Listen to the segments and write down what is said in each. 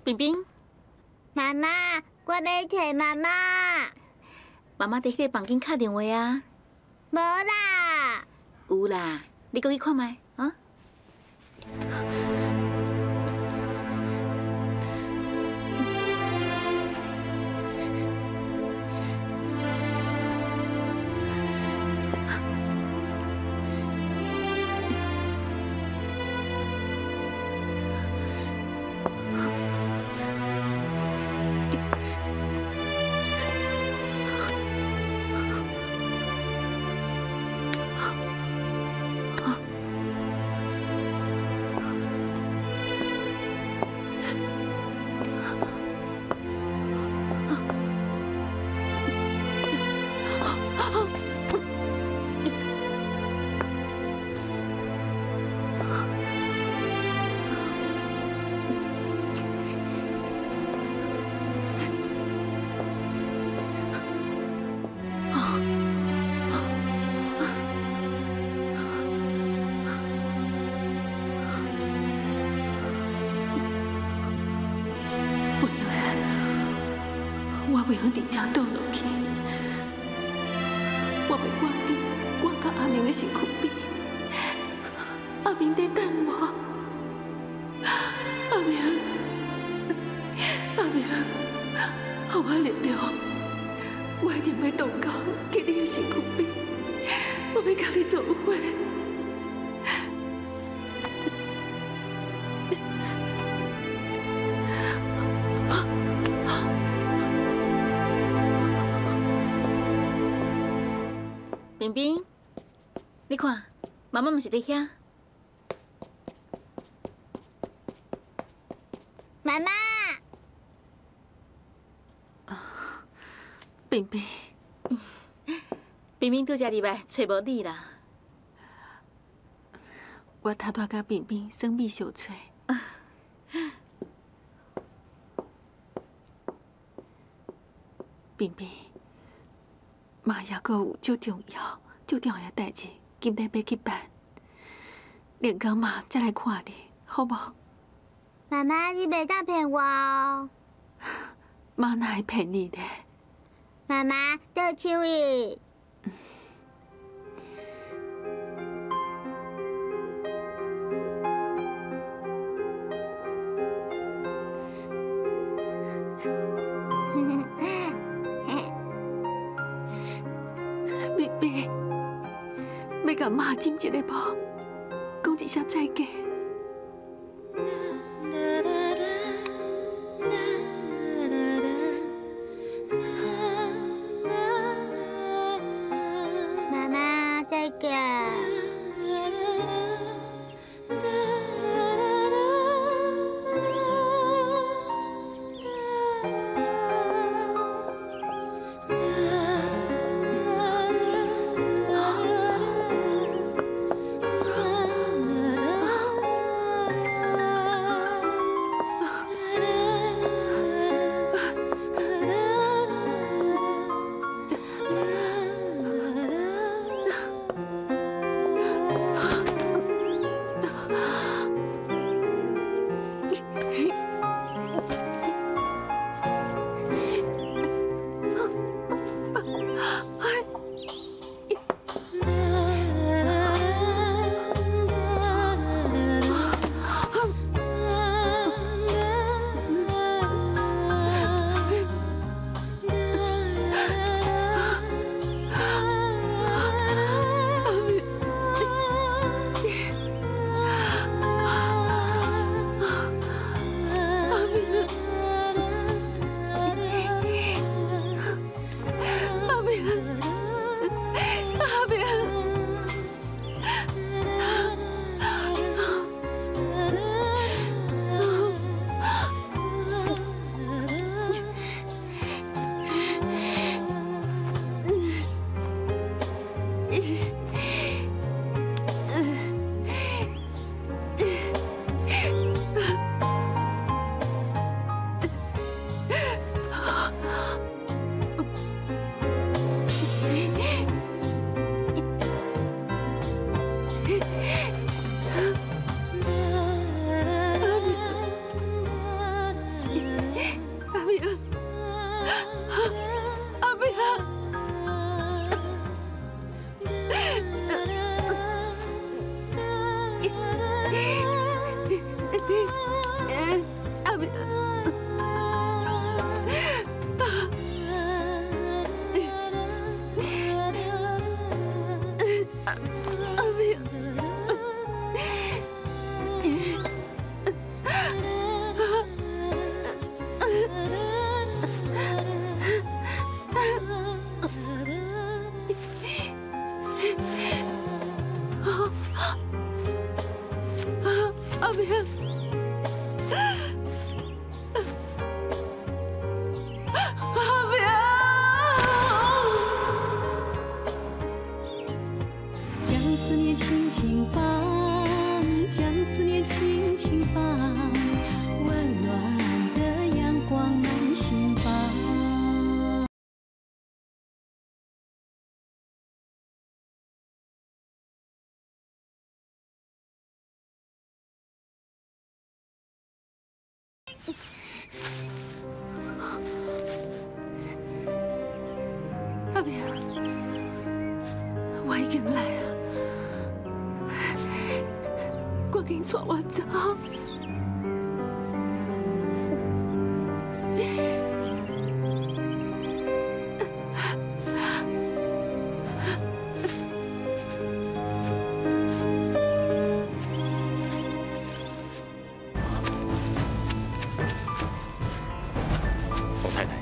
冰冰，妈妈，我欲揣妈妈。妈妈佇彼个房间敲电话啊。無啦。有啦，你閣去看覓啊？我袂用佇遮倒落去，我欲掛佇我佮阿明的身軀邊，阿明佇等我。阿明，阿明，予我力量，我一定欲動工去你的身軀邊，我欲共你做伙。冰冰，你看，媽媽毋是佇遐。媽媽，冰冰，冰冰拄才入來，揣無你啦。我頭拄佮冰冰耍秘相揣。冰冰。媽猶閣有足重要、足重要的代誌，今日欲去辦。明工媽才來看你，好無？媽媽，你袂當騙我哦。媽哪會騙你呢？媽媽，倒手伊。冰冰，欲共媽斟一个無？講一聲再見。媽媽，再見。阿明，我已经来啊，赶紧带我走。王太太，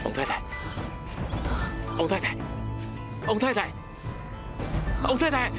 王太太，王太太，王太太，王太太。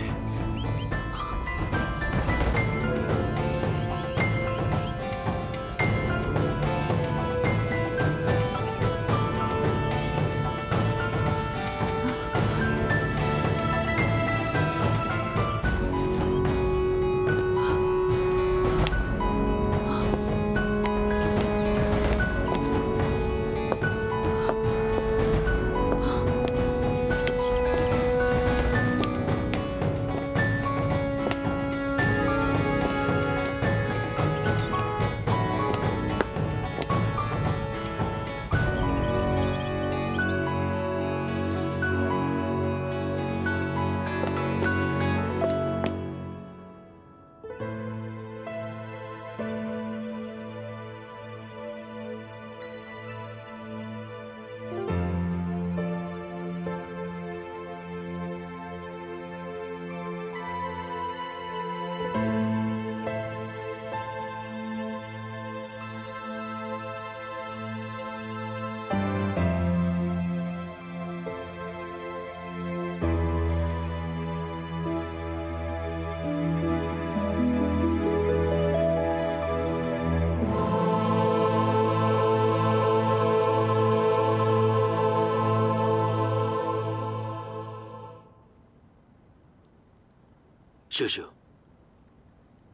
秀秀，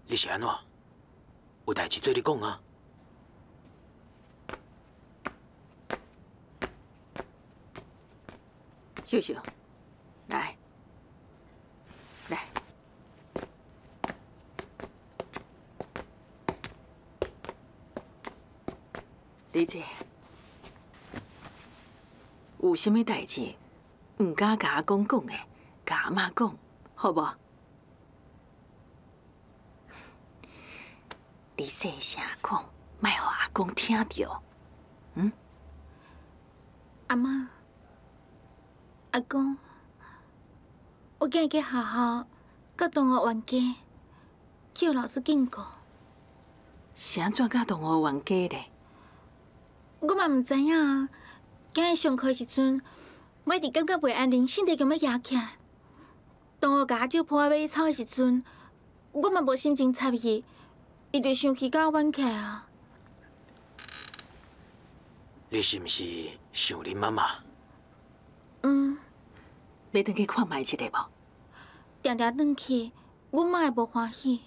你是按怎？有代志做你讲啊！秀秀，来，来，李姐，有啥物代志，毋敢共阿公讲的，共阿嬷讲，好无？你细声讲，莫予阿公听著。嗯？阿嬷，阿公，我今日去学校，佮同学冤家，去予老师警告。是按怎佮同学冤家咧？我嘛毋知影啊。今日上课的时阵，我一直感觉袂安宁，身体强欲压起来。同学共我手抱仔欲去吵的时阵，我嘛无心情插伊。伊就生气佮我冤起来啊！你是毋是想恁妈妈？嗯。欲转去看觅一下无？定定转去，阮妈会无欢喜。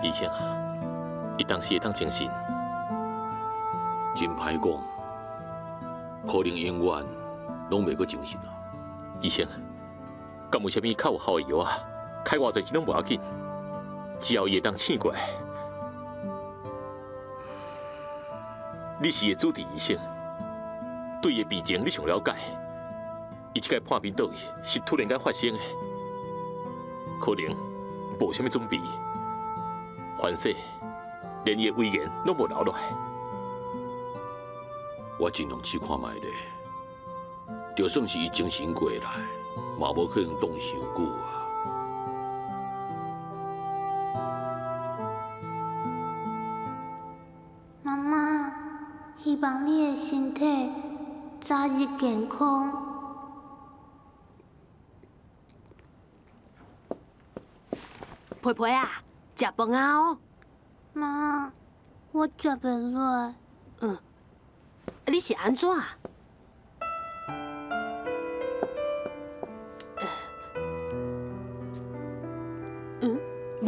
医生啊，伊当时会当精神？真歹讲，可能永远拢袂阁精神啊。医生，敢有啥物较有效的药啊？开偌济钱拢无要紧，只要伊会当醒过来。你是伊的主治医生，对伊的病情你上了解。伊这摆破病倒去是突然间发生的，可能无啥物准备。凡势，连伊的遗言拢无留落来。我尽量试看觅咧，就算是伊精神过来，嘛无可能挡伤久啊。妈妈，希望你的身体早日健康。皮皮啊！食饭啊！哦，妈，我食袂落。嗯，你是按怎？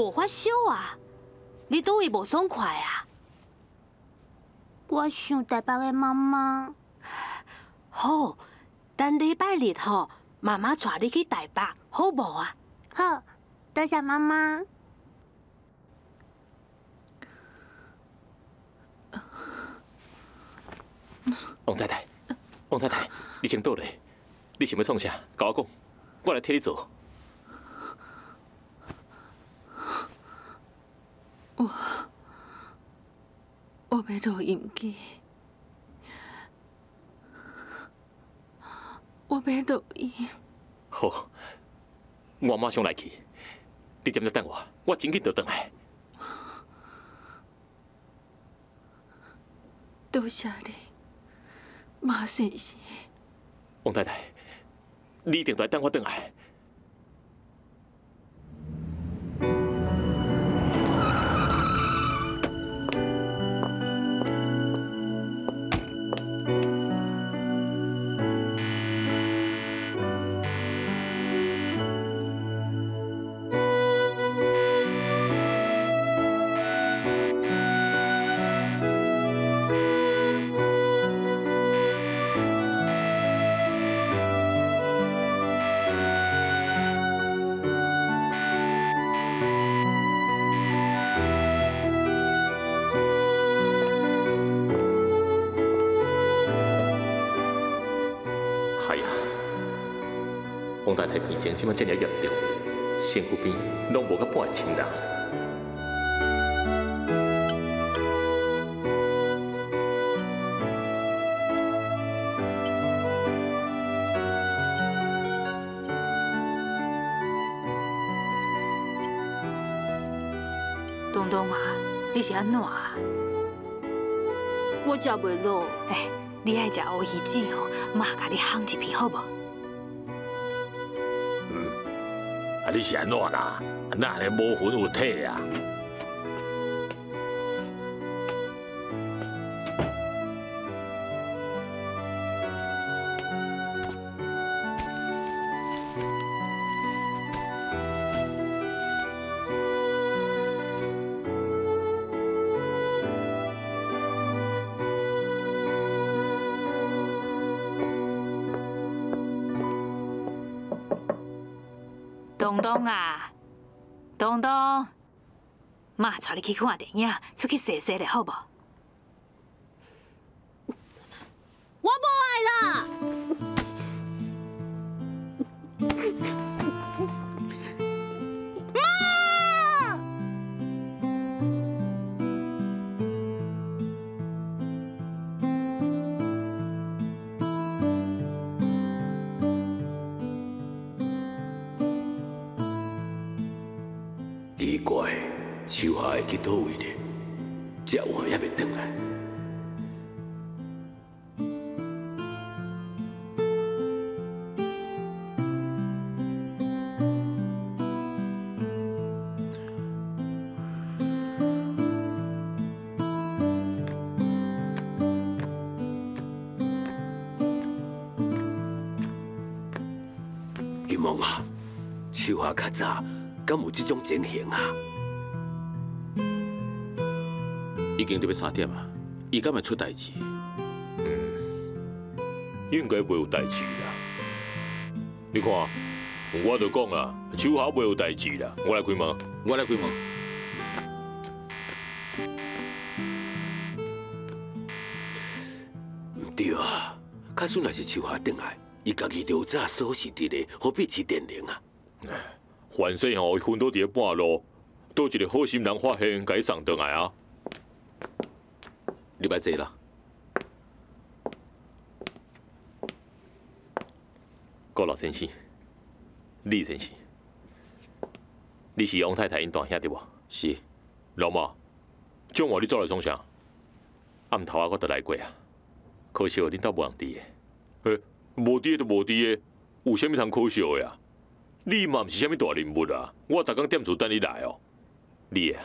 無發燒啊？你佗位無爽快啊？我想台北的媽媽。好，等禮拜日吼，媽媽帶你去台北，好無啊？好，多謝媽媽。王太太，王太太，你先倒咧，你想欲創啥？共我講，我來替你做。我欲錄音機，我欲錄音。好，我馬上來去。你踮遮等我，我真緊就轉來。多謝你，馬先生。王太太，你一定來等我轉來。王太太病情這擺遮爾嚴重，身軀邊攏無甲半個親人。東東啊，你是按怎啊？我食袂落。欸，你愛食烏魚子吼，媽共你烘一片好無？啊！你是按怎啦？哪按呢無魂有體啊？東東啊，東東，媽帶你去看電影，出去踅踅咧，好無？我無愛啦！媽！奇怪，秋霞會去佗位咧？這晚猶未轉來。金王啊，秋霞較早。敢有這種情形啊？已經著欲3點啊，伊敢會出代誌？應該袂有代誌啦。你看，我就講啦，秋霞袂有代誌啦。我來開門，我來開門。毋對啊，假使若是秋霞轉來，伊家己就有紮鎖匙佇咧，何必飼電鈴啊？反正吼，伊昏倒佇咧半路，倒一個好心人發現，共伊送轉來啊。你別坐啦，郭老先生，李先生，你是王太太𪜶大兄對無？是。老媽，這晚你走來創啥？暗頭啊，我就來過啊，可惜恁兜無人佇的。欸，無佇的就無佇的，有啥物通可惜的啊？你嘛毋是啥物大人物啊！我逐工踮厝等你來哦。你啊，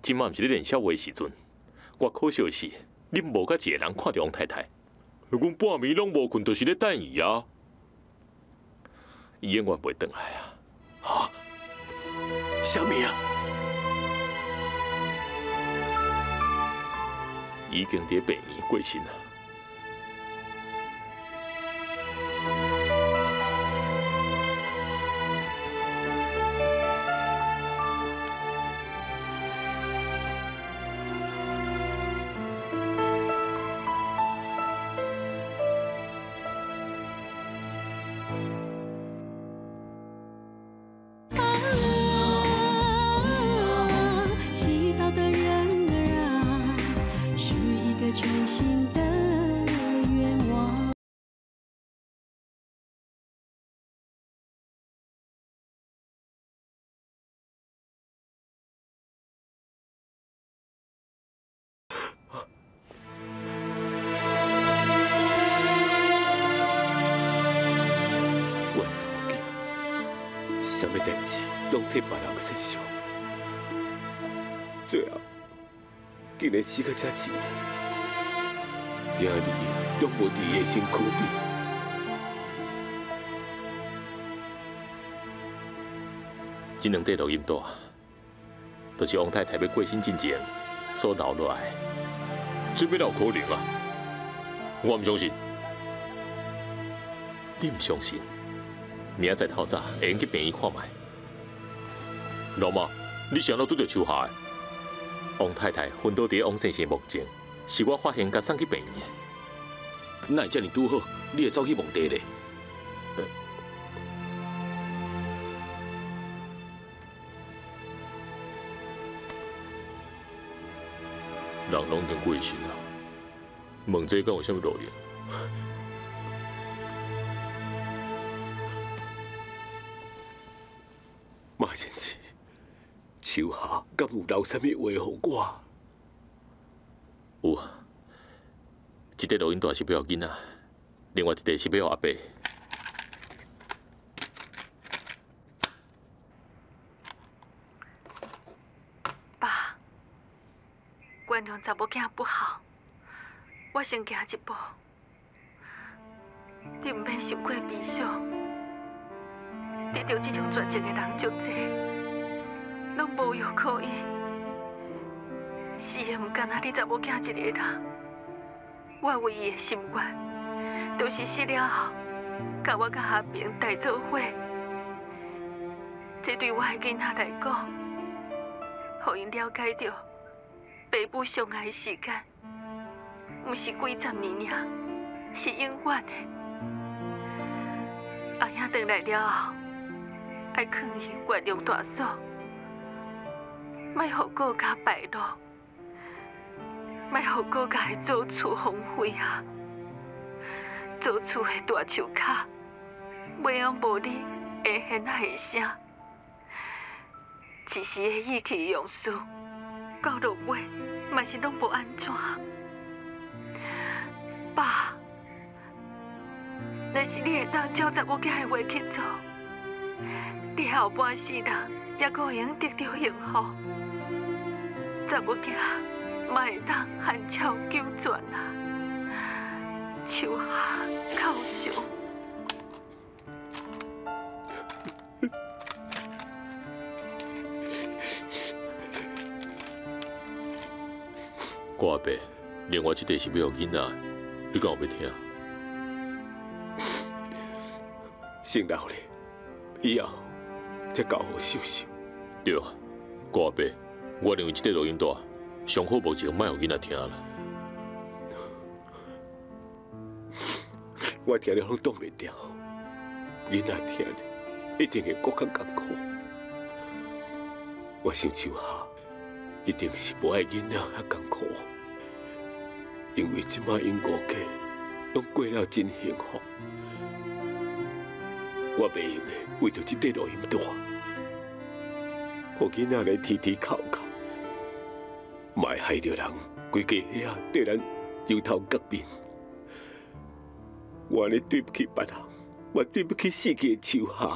這馬毋是咧練痟話的時陣。我可惜的是，恁無佮一個人看著王太太。阮半暝攏無睏，就是咧等伊啊。伊永遠袂轉來啊！哈？啥物啊？已经伫病院过身啊。啥物代志拢替别人设想，最后竟然死到这凄惨，囝儿拢无伫伊的身躯边。这两块录音带，就是王太太欲过身进前所留落来。这欲哪有可能啊？我毋相信，你毋相信？明仔载透早会用去病院看觅。老妈，你是按怎拄著秋霞的？王太太昏倒伫王先生墓前，是我发现共送去病院的。哪会遮尔拄好？你会走去墓地咧？人拢已经过身啊，问这敢有啥物路用？马先生，秋霞敢有留啥物话予我？有啊，一块录音带是欲予囡仔，另外一块是欲予阿伯。爸，原谅查某囝不好，我先行一步，你毋免伤过悲伤。得到这种绝症的人足济，拢无药可医。死的毋干焦你查某囝一个人，我唯一的心愿，就是死了后，共我佮阿平带做伙。这对我的囡仔来讲，予𪜶了解著爸母相爱的时间，毋是几十年尔，是永远的。阿兄转来了后，爱劝伊原谅大嫂，莫予顾家败落，莫予顾家的祖厝荒废啊！祖厝的大树跤，尾仔无你会现仔的声，一时的意气用事，到落尾嘛是拢无按怎。爸，若是你会当照查某囝的话去做，你后半世人犹阁会用得著幸福，查某囝嘛会当含笑九泉啊！秋霞靠上。郭阿伯，另外这块是欲予囡仔，你敢有欲听？先留咧，以后才交予秀秀。对啊，郭阿伯，我认为这块录音带上好目前莫予囡仔听啦。我听了拢挡袂牢，囡仔听了一定会阁较艰苦。我想秋霞一定是无爱囡仔遐艰苦，因为这摆𪜶五家拢过了真幸福。我袂用的，为著这块录音带，予囡仔来提提哭哭，嘛会害著人规家伙对咱油头革面。我按呢对不起别人，我对不起死去的秋霞。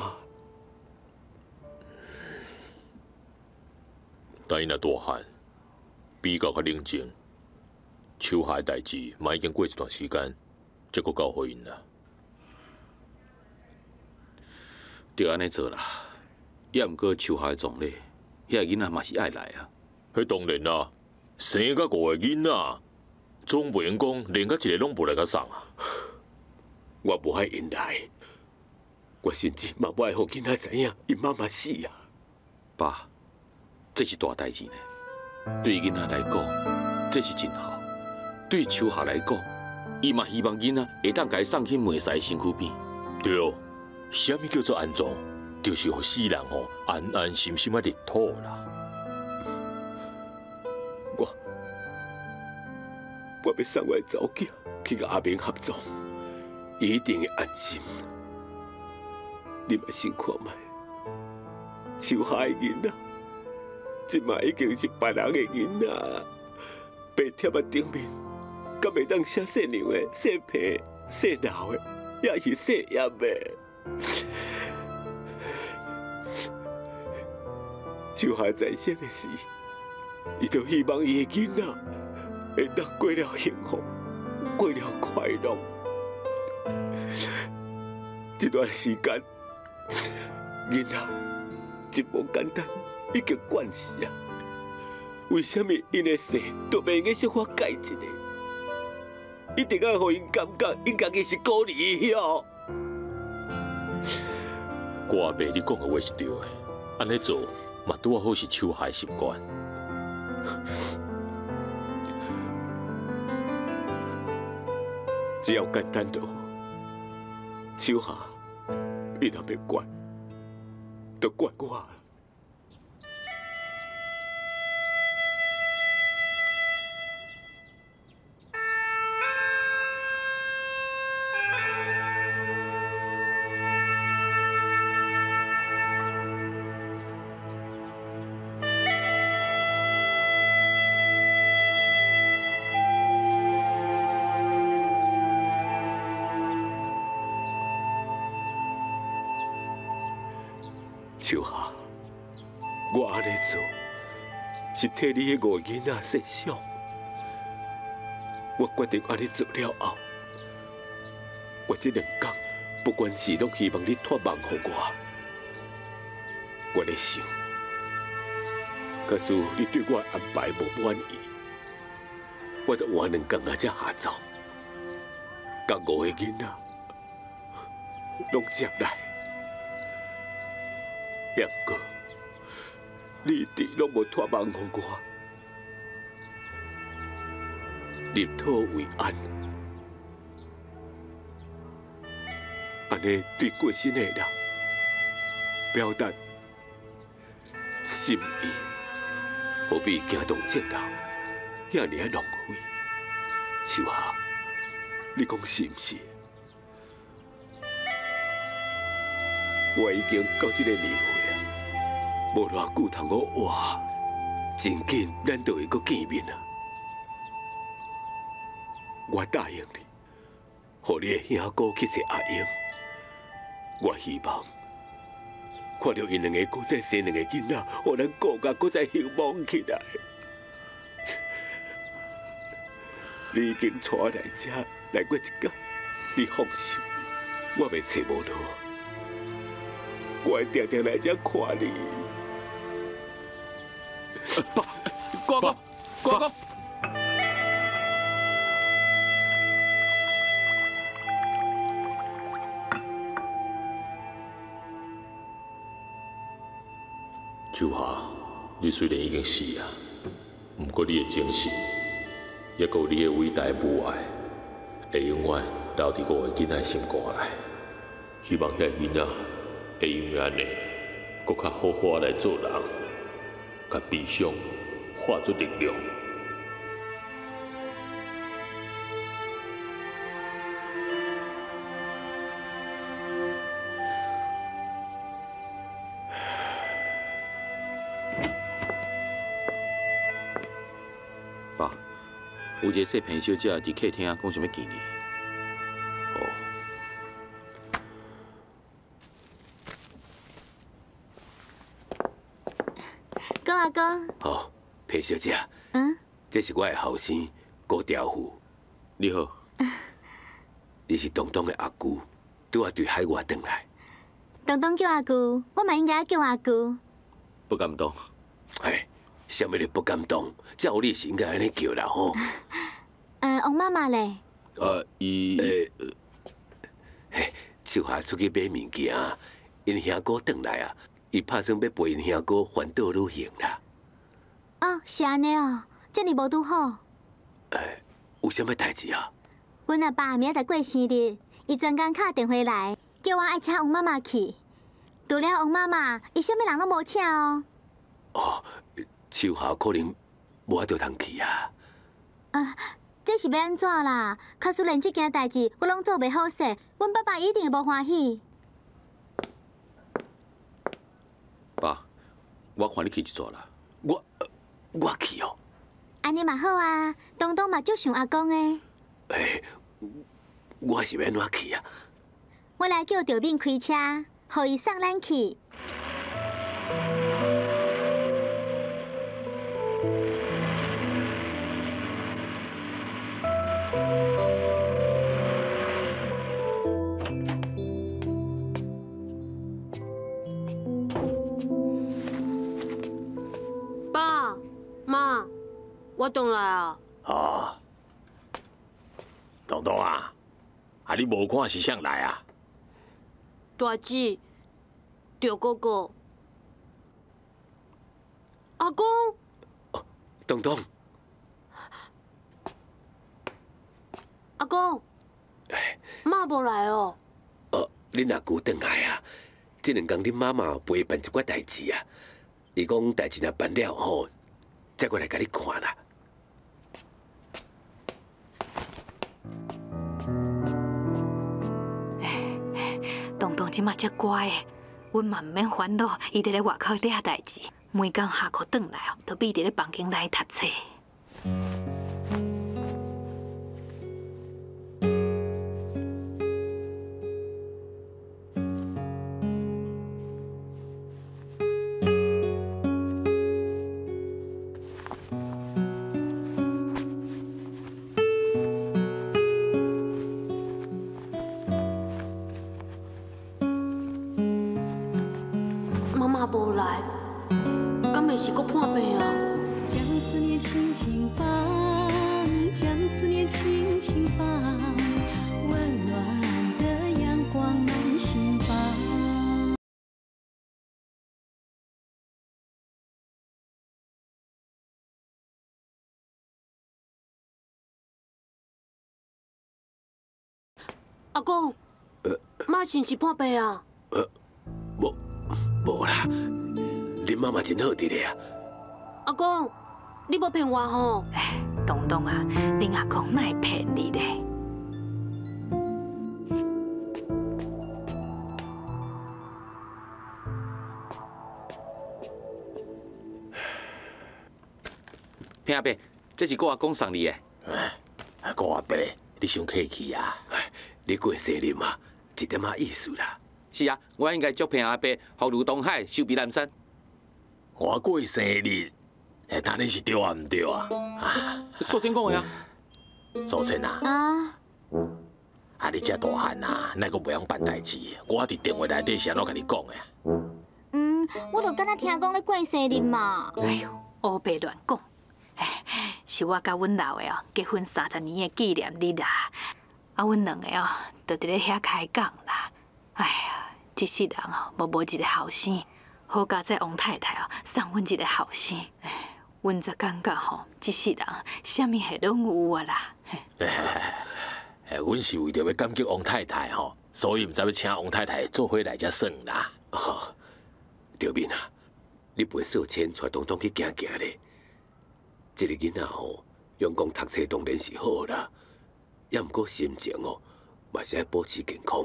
等伊若大汉，比较较冷静，秋霞的代志嘛已经过一段时间，才阁交予𪜶啦。就按呢做啦，也毋过秋霞的葬礼，遐个囡仔嘛是爱来啊。彼当然啦，生甲五个囡仔，总袂用讲连佮一个拢无来共送啊。我无爱𪜶来，我甚至嘛无爱予囡仔知影𪜶妈妈死啊。爸，这是大代志呢。对囡仔来讲，这是真好；对秋霞来讲，伊嘛希望囡仔会当共伊送去梅西身躯边。对，啥物叫做安葬？就是予死人吼安安心心仔入土啦。我欲送我的查某囝去共阿明合葬，伊一定会安心。你嘛先看觅，秋霞的囡仔，这马已经是别人的囡仔，白贴仔顶面，敢会当写姓娘的、姓爸、姓老的，抑是姓叶的？秋霞在生的时，伊就希望伊的囡仔会当过了幸福，过了快乐。这段时间，囡仔真无简单，已经惯势啊。为啥物𪜶的姓都袂用得小可改一下？一定爱予𪜶感觉，𪜶家己是孤儿哦。郭阿伯，你讲的话是对的，按呢做嘛拄好是秋霞的习惯。只要简单就好。秋霞，伊若欲怪，就怪我。秋霞，我按呢做，是替你彼五个囡仔设想。我决定按呢做了后，我这两工不管是拢希望你托梦予我。我咧想，假使你对我的安排无满意，我就换两工仔才下葬，共五个囡仔拢接来。也毋过，你一直拢无托梦予我，入土为安，按呢对过身的人表达心意，何必惊动众人，遐尔仔浪费？秋霞，你讲是毋是？我已经到这个年岁啊，无偌久通好活，真紧咱就会阁见面啊！我答应你，予你的兄哥去找阿英。我希望看著𪜶两个阁再生两个囡仔，予咱顾家阁再兴旺起来。你已经带我来遮来过一工，你放心，我袂揣无路。我会定定来遮看你。爸，哥哥，哥哥。秋霞，你虽然已经死啊，毋过你的精神，犹阁有你的伟大母爱，会永远留伫五个囡仔的心肝内。希望遐个囡仔会因为按呢，阁较好好来做人，共悲伤化作力量。爸，有一个姓彭小姐伫客厅讲想欲见你。哦。郭阿公。好，彭小姐。嗯。这是我的后生郭调富。你好。你是东东的阿舅，拄仔对海外转来。东东叫阿舅，我嘛应该叫阿舅。不敢当。哎，啥物你不敢当？照理是应该按呢叫啦吼。王媽媽咧？啊，伊嘿，秋霞出去買物件，𪜶兄哥轉來啊，伊拍算欲陪𪜶兄哥環島旅行啦。哦，是按呢哦，這爾無拄好。有啥物代誌啊？阮阿爸明仔載過生日，伊專工敲電話來，叫我愛請王媽媽去。除了王媽媽，伊啥物人攏無請哦。哦，秋霞可能無法度通去啊。啊，這是欲按怎啦？假使連這件代誌我攏做袂好勢，阮爸爸一定會無歡喜。爸，我看你去一逝啦。我去哦。按呢嘛好啊，東東嘛足想阿公的。欸，我是欲按怎去啊？我來叫趙敏開車，予伊送咱去。爸媽，我轉來啊！哦，東東啊，啊你無看是誰來啊？大姊，趙哥哥，阿公，東東，阿公，媽無來哦。哦，恁阿姑轉來啊？這兩工恁媽媽陪伊辦一寡代誌啊。伊講代誌若辦了吼，再過來共你看啦。東東這馬遮乖的，阮嘛毋免煩惱，伊佇咧外口掠代誌，每工下課轉來哦，都覕佇咧房間內讀冊。媽媽無來，敢會是閣破病啊？將思念輕輕放，將思念輕輕放，溫暖的陽光滿心房。阿公，媽是毋是破病啊？無啦，恁媽媽真好佇咧啊。阿公，你無騙我吼？東東啊，恁阿公哪會騙你咧？平阿伯，這是顧阿公送你的。顧阿伯，你傷客氣啊！你過生日嘛，一點仔意思啦。是啊，我應該祝平阿伯福如東海，壽比南山。我過生日，當然是對啊，毋對啊？素貞講的啊。素貞啊。啊。啊，你遮大漢啊，哪閣袂曉辦代誌？我佇電話內底是按怎共你講的？嗯，我就敢若聽講咧過生日嘛。哎喲，烏白亂講。是我佮阮老的哦，結婚30年的紀念日啦。啊，阮兩個哦，就佇咧遐開講啦。哎呀，這世人哦，無一個後生，好佳哉王太太哦，送阮一個後生。阮才感覺吼，這世人啥物事攏有啊啦。阮是為著欲感激王太太吼，所以毋知欲請王太太做伙來遮耍啦。哦，趙敏啊，你陪素芊帶東東去行行咧。這个囡仔吼，用講讀冊當然是好啦，也毋過心情哦，嘛是愛保持健康。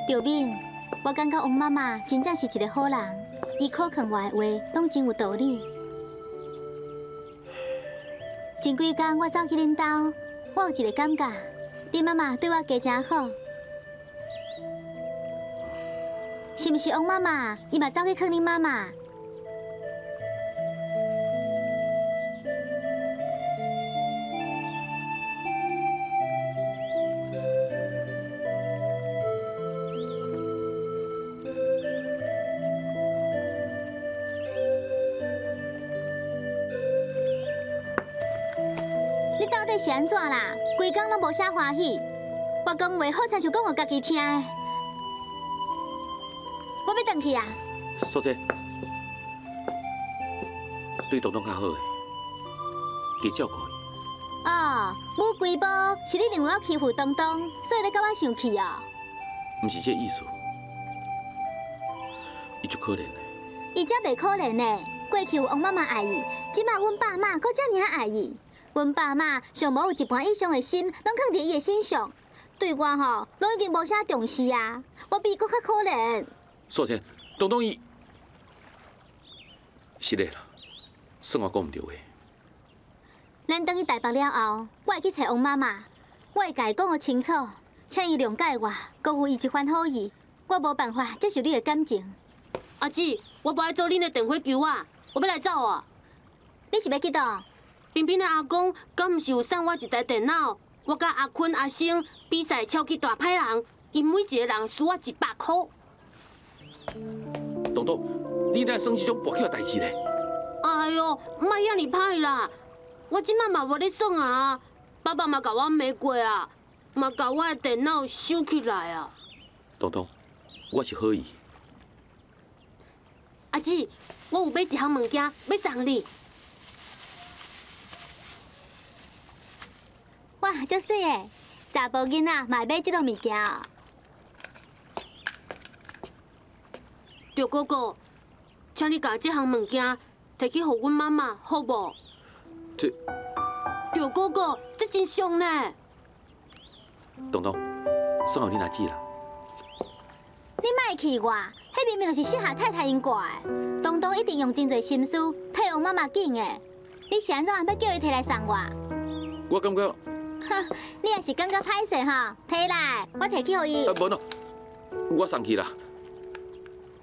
趙敏，我感覺王媽媽真正是一個好人，伊苦勸我的話攏真有道理。前幾工我走去恁兜，我有一個感覺，恁媽媽對我加誠好，是毋是王媽媽？伊嘛走去勸恁媽媽？底是按怎啦？规工攏無啥歡喜。我講話好親像講予家己聽的。我欲轉去啊！素姐，對東東較好的，加照顧伊。哦，母龜波是你認為我欺負東東，所以你佮我生氣哦？毋是這意思，伊足可憐的。伊才袂可憐呢，過去有王媽媽愛伊，這馬阮爸媽閣遮爾愛伊。阮爸媽上無有一半以上的心，攏囥佇伊的身上，對我吼，攏已經無啥重視啊！我比伊閣較可憐。素姐，東東伊是的啦，算我講毋對話。咱轉去台北了後，我會去揣王媽媽，我會共伊講予清楚，請伊諒解我，辜負伊一番好意，我無辦法接受你的感情。阿姊，我無愛做恁的電火球啊，我欲來走啊！你是欲去佗？平平的阿公，敢毋是有送我一台電腦？我佮阿坤、阿星比賽超級大歹人，𪜶每一個人輸我100箍。東東，你哪會耍這種跋筊的代誌咧？哎喲，莫遐爾歹啦！我這擺嘛無咧耍啊，爸爸嘛共我罵過啊，嘛共我的電腦收起來啊。東東，我是好意。阿姊，我有買一項物件欲送你。哇，足媠的，查埔囡仔嘛會買這種物件哦。赵哥哥，請你共這項物件提去予阮媽媽，好無？這，趙哥哥，這真俗呢。東東，送予恁阿姊啦。你莫氣我，彼明明就是適合太太𪜶掛的。東東一定用真濟心思替王媽媽揀的。你是按怎欲叫伊提來送我？我感覺，哼，你也是感覺歹勢吼？提來，我提去予伊。啊，無喏，我送去啦。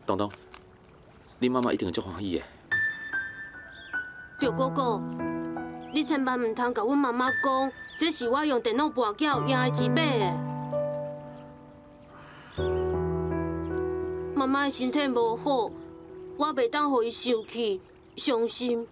東東，恁媽媽一定會足歡喜的。趙哥哥，你千萬毋通共阮媽媽講，這是我用電腦跋筊贏的錢買的。媽媽的身體無好，我袂當予伊受氣、傷心。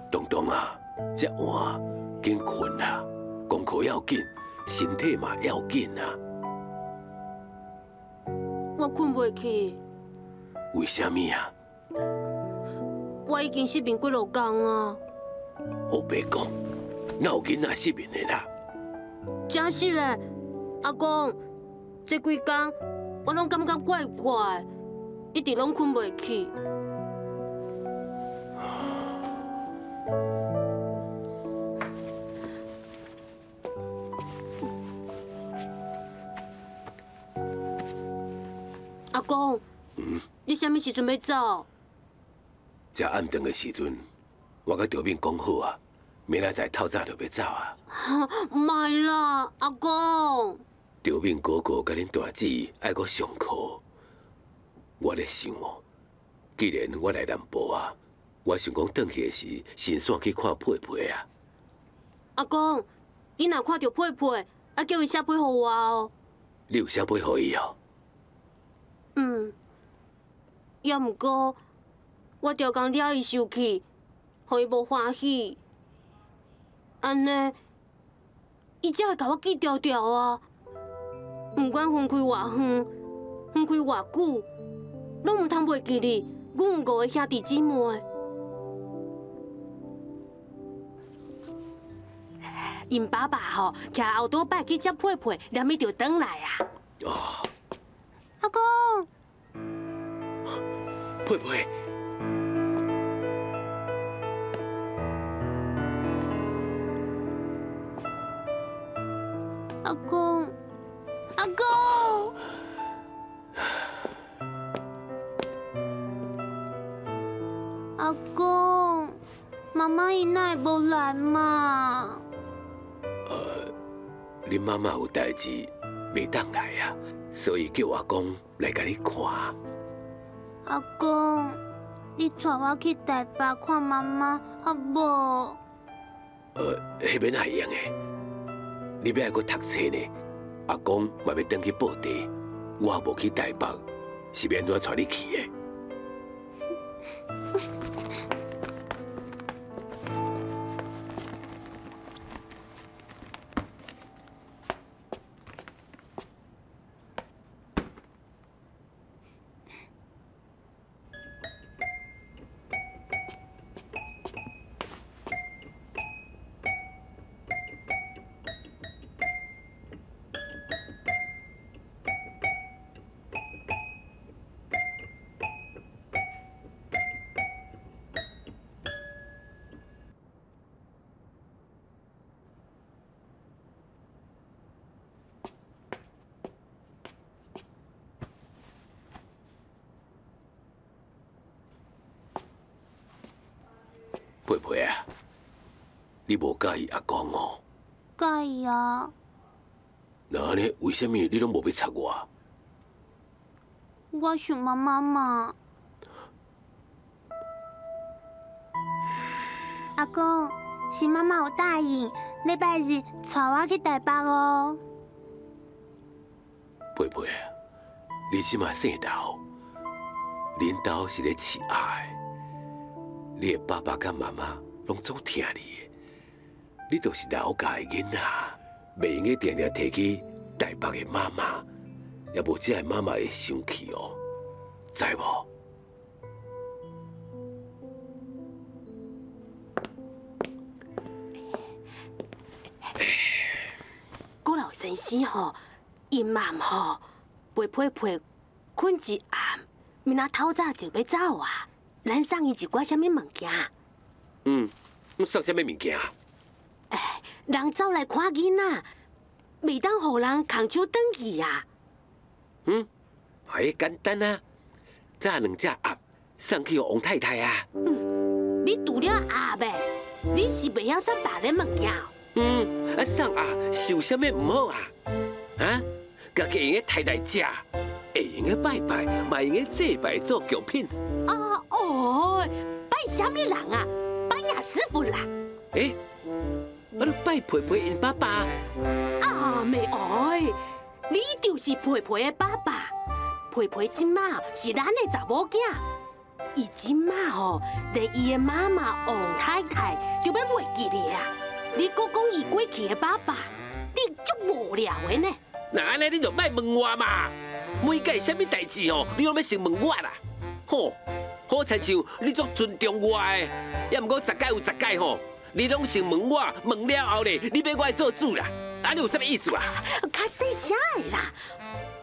東東啊，這晚緊睏啦，功課要緊，身體嘛要緊啊。我睏袂去。為啥物啊？我已經失眠幾落工啊。烏白講，哪有囡仔失眠的啦？真實嘞，阿公，這幾工我攏感覺怪怪，一直攏睏袂去。阿公，你啥物時陣欲走？食暗頓的時陣，我佮赵敏講好啊，明仔載透早就欲走啊。莫啦，阿公。赵敏哥哥佮恁大姊愛閣上課，我咧想哦，既然我來南部啊，我想講轉去的時，先煞去看佩佩啊。阿公，你若看著佩佩，愛叫伊寫批予我哦。你有寫批予伊哦？嗯，猶毋過，我著工惹伊生氣，予伊無歡喜，按呢，伊才會共我記牢牢啊。毋管分開偌遠，分開偌久，攏毋通袂記得，阮有五个兄弟姊妹。𪜶爸爸吼，騎後桌擺去接佩佩，連伊就轉來啊。哦。阿公。佩佩。阿公，阿公。阿公，媽媽伊哪會無來嘛？恁媽媽有代誌，袂當來啊，所以叫阿公來共你看。阿公，你帶我去台北看妈妈，好無？彼边会用的，你欲爱阁读册呢？阿公嘛欲转去报地，我也无去台北，是欲按怎带你去的？佩佩啊，你无佮意阿公哦？佮意啊。那按呢，为啥物你拢无欲插我？我想妈妈嘛。阿公，是妈妈有答应，礼拜日带我去台北哦。佩佩啊，你这马姓刘，恁兜是咧饲鸭的。你的爸爸佮妈妈拢足疼你的，你就是老家的囡仔，袂用得定定提起台北的妈妈，也无这个妈妈会生气哦，知无？郭老先生吼，因晚吼陪佩佩睏一暗，明仔透早就欲走啊。咱送伊一寡啥物物件？嗯，送啥物物件？哎，人走来看囡仔，袂当予人空手转去啊。嗯，哎，简单啊，炸两只鸭送去予王太太啊。嗯，你除了鸭呗，你是袂晓送别个物件？嗯，啊送鸭是有啥物毋好啊？啊，家己会用得刣来食，会用得拜拜，嘛会用得祭拜做贡品。啊哦，拜啥物人啊？拜亚师傅啦。欸，啊你拜佩佩𪜶爸爸。啊妹爱，你就是佩佩的爸爸。佩佩这马是咱的查某囝，伊这马吼，连伊的妈妈王太太都欲袂记咧啊！你阁讲伊过去的爸爸，你足无聊的呢。那按呢，你就莫问我嘛。每届啥物代志吼，你拢欲先问我啦。吼，好亲像你足尊重我的，也毋过十届有十届吼，你拢先问我，问了后咧，你欲我来做主啦？按呢有啥物意思啊？较细声的啦，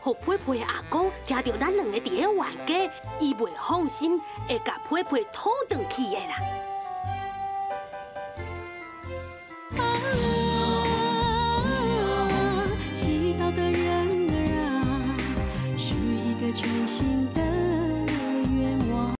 予佩佩的阿公听著咱两个伫咧冤家，伊袂放心，会共佩佩讨转去的啦。啊，祈祷的人儿啊，许一个全新的愿望。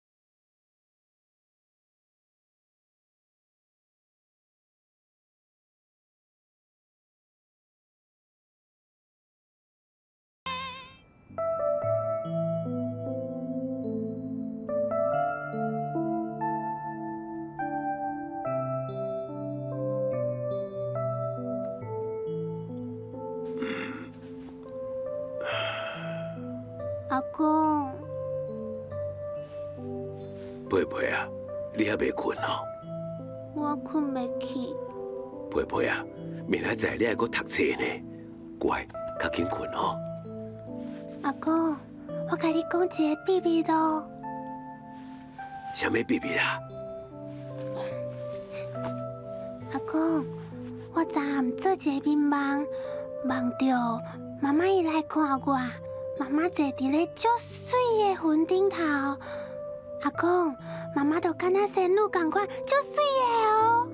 阿公，佩佩啊，你还袂睏哦？我睏袂去。佩佩啊，明仔载你爱阁读册呢，乖，较紧睏哦。阿公，我共你讲一个秘密咯。啥物秘密啊？阿公，我昨暗做一个美梦，梦著妈妈伊来看我。妈妈坐伫咧足媠的云顶头，阿公，妈妈就敢若仙女仝款，足媠的哦。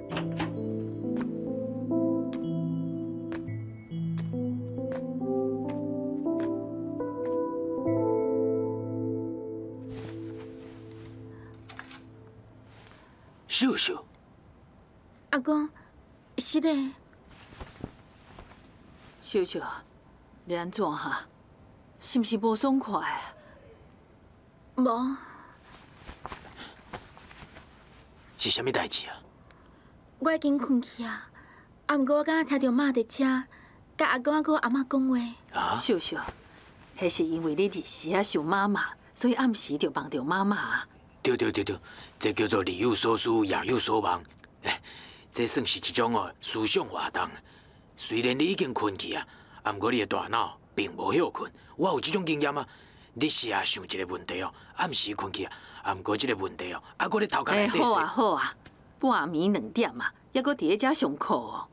秀秀，阿公，是嘞。秀秀，你按怎哈？是毋是无爽快啊？无。是啥物代志啊？我已经困去啊，啊，毋过我敢若听著妈伫遮，佮阿公仔佮阿嬷讲话。啊？秀秀，彼是因为你日时仔想妈妈，所以暗时就梦著妈妈啊。对对对对，这叫做日有所思，夜有所梦。哎，这算是一种哦思想活动。虽然你已经困去啊，啊，毋过你的大脑并无歇睏。我有这种经验啊。你时啊想一个问题哦，暗时困去啊，啊，毋过这个问题哦，啊，阁咧头壳内底。好啊好啊，半暝2点啊，犹阁伫咧遮上课哦。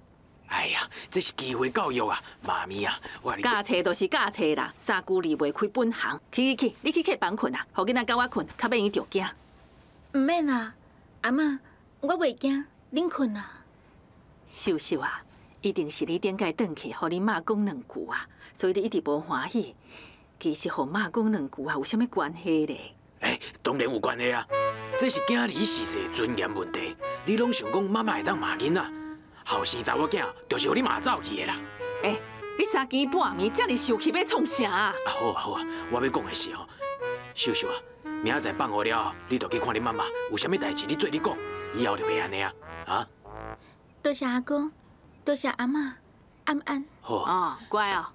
哎呀，这是机会教育啊，妈咪啊，我教册就是教册啦，三句离袂开本行。去去去，你去客房睏啊，予囡仔佮我睏，较免伊著惊。毋免啦，阿嬷，我袂惊，恁睏啊。秀秀啊，一定是你顶摆转去，予恁妈讲两句啊，所以你一直无欢喜。其实，予妈讲两句啊，有啥物关系咧？哎，当然有关系啊！这是囝儿逝世尊严问题，你拢想讲妈妈会当骂囡仔，后生查某囝就是予你骂走去的啦。哎，你三更半暝遮尔受气，欲创啥啊？啊好啊好啊，我欲讲的是吼，秀秀啊，明仔载放学了后，你就去看你妈妈，有啥物代志你做你讲，以后就袂按呢啊。啊？多谢阿公，多谢阿嬷，安安。好。哦，乖哦。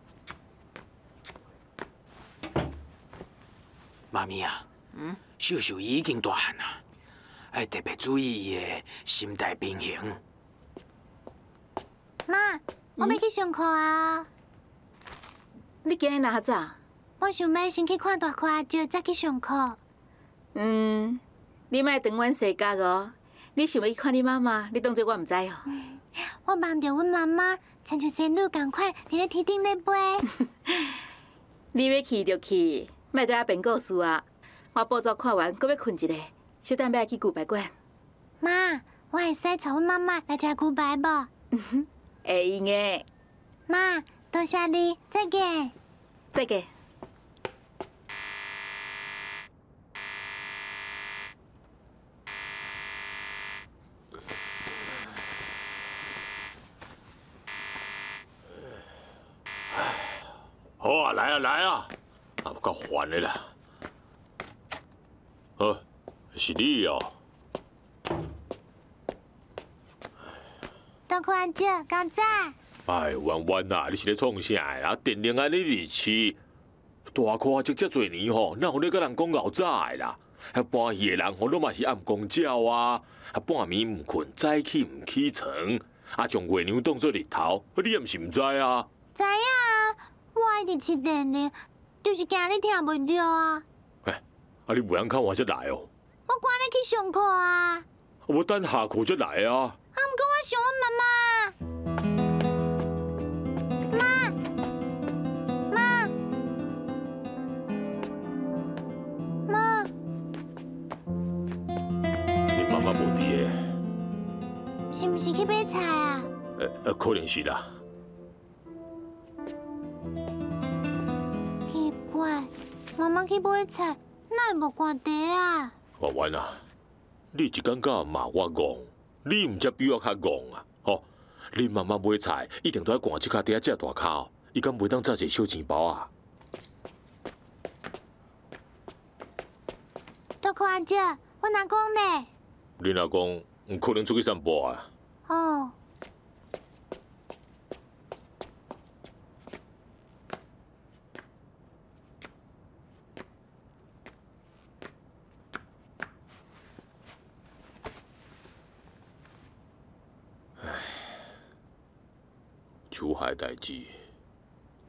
妈咪啊，秀秀伊已经大汉啊，爱特别注意伊的心态平衡。妈，我欲去上课啊！你今日哪早？我想欲先去看大块阿叔，再去上课。嗯，你莫长阮世角哦。你想欲去看你妈妈，你当作我毋知哦。我梦著阮妈妈，亲像仙女仝款，伫咧天顶咧飞。你欲去就去。莫伫遐编故事啊！我报纸看完，阁欲睏一下，小等欲来去牛排馆。妈，我会使带阮妈妈来食牛排无？会用的。妈，多谢你，再见。再见。好啊，来啊，来啊！啊，有够烦的啦！哦，是你哦。大哥阿姐，较早。哎，婉婉啊，你是咧创啥啦？电铃按呢日饲，大块积遮济年吼，哪有咧佮人讲𠢕早的啦？遐搬戏的人吼，拢嘛是暗光照啊！啊，半暝毋睏，早起毋起床，啊，将月娘当做日头，你也毋是毋知啊？知影啊，我一直饲电铃。就是惊你听袂著啊！哎，啊你袂晓较晚才来哦？我赶咧去上课啊！我等下课才来啊！啊，毋过我想阮妈妈。妈，妈，妈。你妈妈无伫个？是毋是去买菜啊？可能是啦。妈妈去买菜，哪会无寒茶啊？婉婉啊，你一感觉骂我戆，你毋才比我较戆啊！吼，你妈妈买菜一定都爱寒这跤伫遐食大跤，伊敢袂当扎一个小钱包啊？大哥阿姐，阮阿公咧？恁阿公毋可能出去散步啊？哦。秋海代志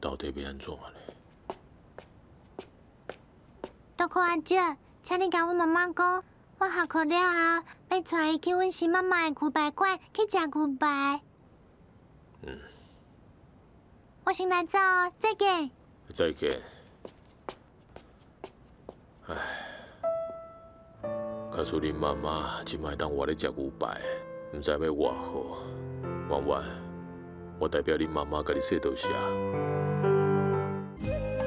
到底欲按怎呢？大哥阿姐，请你共阮妈妈讲，我下课了后欲带伊去阮新妈妈的牛排馆去食牛排。嗯。我先来走哦，再见。再见。唉，假使恁妈妈这摆当活咧食牛排，毋知欲偌好。婉婉。我代表恁妈妈，共你说多谢。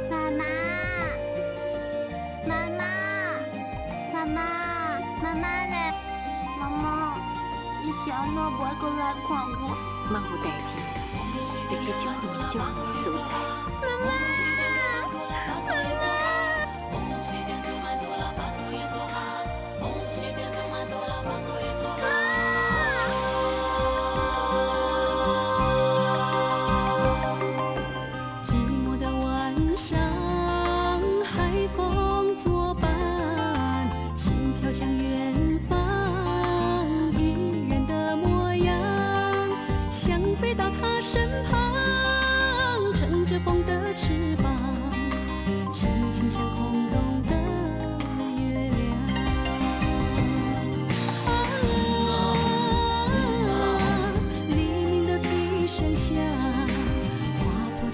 妈妈，妈妈，妈妈，妈妈咧！妈妈，你是按怎无爱阁来看我？妈有代志，欲去足远足远的所在。妈妈，妈妈。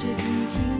這激情。